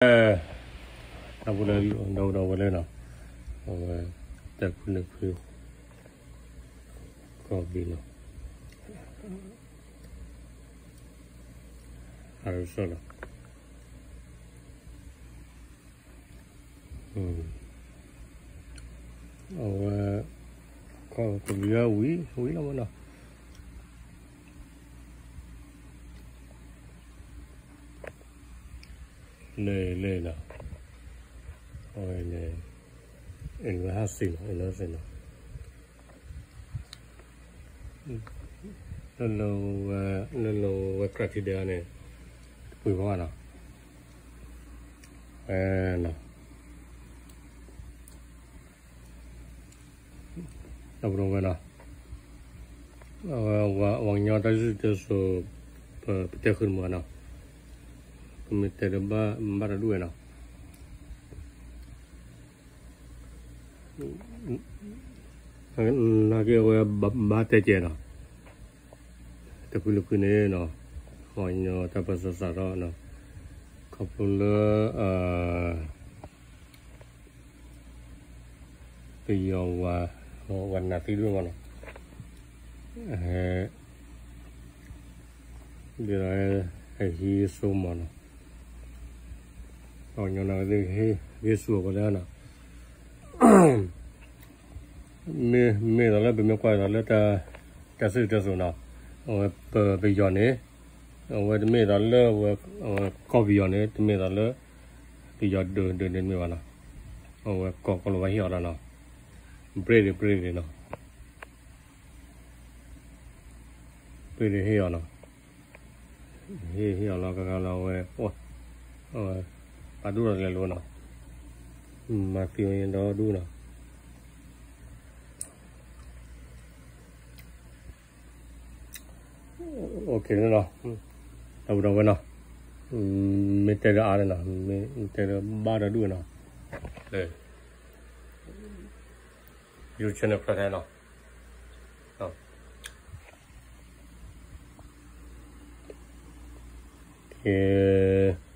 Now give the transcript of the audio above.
အပူၤလၢ ဒီဝဲဒၣ်ဝဲလၢနီၤ, အဝဲ တၢ်ဖုလၢဖု ကီၢ်ဘ့ၣ်နီၤ, အရစီလီၤ. အဝဲ ကီၢ်ကဘျံးဝံၤ ဝံၤလီၤမနီၤ, လဲၤလဲၤနီၤ, အဝဲန့ၣ် အ့ၣ်လၢဟါစံနီၤ, အ့ၣ်လၢဟါစံနီၤ. လၢလၢဝဲ လၢလၢဝဲ criteria န့ၣ် တပှ့ၤဘၣ်နီၤ, ဝဲနီၤ, တၢ်ပဒိၣ်ဝဲနီၤ, အဝဲ ပှၤကညီတၢ်စံၣ်စိၤတဲစိၤ ပ ပတဲဃုာ်တမုာ်နီၤ, ပမ့ၢ်တဲဒီးဘၣ် ဘၣ်တဒူၣ်ဝဲနီၤ. နာ်က့အဝဲဘၣ်တဲကဲနီၤ, တဖုလၢဖုန့ၣ်နီၤ, ပှၤကညီတၢ်ပၢၢ်ဆၢစးထီၣ်နီၤ, ခီဖျိလၢ ပယီၤဝဲ ဝဲနးသံဒိၣ်မးနီၤ, ဟဲ ဒ်သိး ဟဲဟံးစိမးနီၤ, ပှၤကညီနာ်က့ ဟ့ၣ်ဆူၣ်အီၤကဒါနီၤ, မ့ၢ် မ့ၢ်ဒ်လၢပမ့ၢ်ကွၢ်ဒ်လၢ တၢ်စံၣ်စိၤတဲစိၤနီၤ, အဝဲပ ပယီၤန့ၣ် အဝဲတမ့ၢ်ဒ်လၢ အဝဲ အဝဲကီၢ်ပယီၤန့ၣ် တမ့ၢ်ဒ်လၢ ပယီၤဒုး ဒုးန့ၣ်တမ့ၢ်ဘၣ်နီၤ, အဝဲကီၢ်ကီၢ်လီၤဝဲဟ့ၣ်အီၤလီၤနီၤ, ပြ့ၢ်ဒံး ပြ့ၢ်ဒံးနီၤ, ပြ့ၢ်ဒံးဟ့ၣ်အီၤနီၤ, ဟ့ၣ် ဟ့ၣ်အီၤလီၤ ကဂၤလီၤဝဲ အဝဲ ပာ်ဒူၣ်လီၤလဲၤလိၤနီၤ, မၤသံဝဲဒီဒူၣ်နီၤ. OK နီၤ, တၢ်ပူၤဒီးဝဲနီၤ, မ့ၢ်တဲဒီးအါန့ၣ်နီၤ, မ့ၢ်တဲဒီးဘၣ်ဒီဒူၣ်နီၤ, YouTube channel ဖျါထဲနီၤ, ကဲ